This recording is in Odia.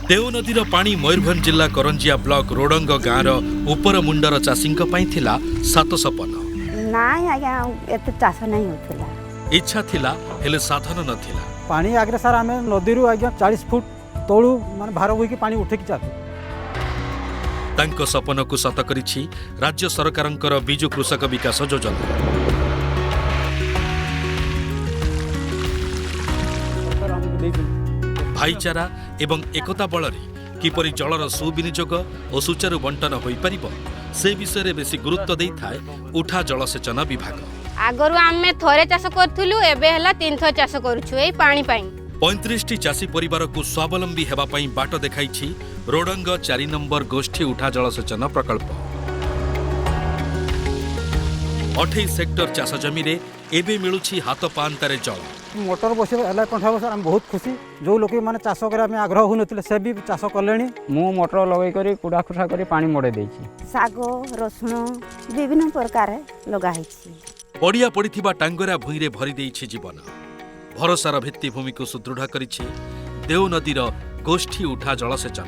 ଦେଓ ନଦୀର ପାଣି ମୟୂରଭଞ୍ଜ ଜିଲ୍ଲା କରଞ୍ଜିଆ ବ୍ଲକ ରୋଡଙ୍ଗ ଗାଁର ଉପର ମୁଣ୍ଡର ଚାଷୀଙ୍କ ପାଇଁ ଥିଲା ସାତ ସପନ। ନାଇଁ ଆଜ୍ଞା, ଏତେ ଚାଷ ନାଇଁ ହେଉଥିଲା। ଇଚ୍ଛା ଥିଲା, ହେଲେ ସାଧନ ନଥିଲା। ପାଣି ଆଗରେ ସାର୍, ଆମେ ନଦୀରୁ ଆଜ୍ଞା 40 ଫୁଟ ତଳୁ ମାନେ ଭାର ବୋହିକି ପାଣି ଉଠେଇକି ଚାଲୁ। ତାଙ୍କ ସପନକୁ ସତ କରିଛି ରାଜ୍ୟ ସରକାରଙ୍କର ବିଜୁ କୃଷକ ବିକାଶ ଯୋଜନା। ସରକାର ଆମକୁ ଦେଇଛନ୍ତି। ଭାଇଚାରା ଏବଂ ଏକତା ବଳରେ କିପରି ଜଳର ସୁବିନିଯୋଗ ଓ ସୁଚାରୁ ବଣ୍ଟନ ହୋଇପାରିବ, ସେ ବିଷୟରେ ବେଶୀ ଗୁରୁତ୍ୱ ଦେଇଥାଏ ଉଠା ଜଳସେଚନ ବିଭାଗ। ଆଗରୁ ଆମେ ଥରେ ଚାଷ କରୁଥିଲୁ, ଏବେ ହେଲା ତିନି ଥର ଚାଷ କରୁଛୁ ଏଇ ପାଣି ପାଇଁ। 35ଟି ଚାଷୀ ପରିବାରକୁ ସ୍ୱାବଲମ୍ବୀ ହେବା ପାଇଁ ବାଟ ଦେଖାଇଛି ରୋଡଙ୍ଗ 4 ନମ୍ବର ଗୋଷ୍ଠୀ ଉଠା ଜଳସେଚନ ପ୍ରକଳ୍ପ। 28 ହେକ୍ଟର ଚାଷ ଜମିରେ ଏବେ ମିଳୁଛି ହାତ ପାଆନ୍ତାରେ ଜଳ। ମଟର ବସିବା ହେଲା କ'ଣ ହେବ ସାର୍, ଆମେ ବହୁତ ଖୁସି। ଯେଉଁ ଲୋକ ମାନେ ଚାଷ କରିବା ପାଇଁ ଆଗ୍ରହ ହେଉନଥିଲେ, ସେ ବି ଚାଷ କଲେଣି। ମୁଁ ମଟର ଲଗେଇ କରି କୁଡ଼ା ଖୁସା କରି ପାଣି ମଡ଼େଇ ଦେଇଛି। ଶାଗ, ରସୁଣ ବିଭିନ୍ନ ପ୍ରକାର ଲଗା ହେଇଛି। ପଡ଼ିଆ ପଡ଼ିଥିବା ଟାଙ୍ଗରା ଭୂଇଁରେ ଭରି ଦେଇଛି ଜୀବନ। ଭରସାର ଭିତ୍ତିଭୂମିକୁ ସୁଦୃଢ଼ କରିଛି ଦେଓ ନଦୀର ଗୋଷ୍ଠୀ ଉଠା ଜଳସେଚନ।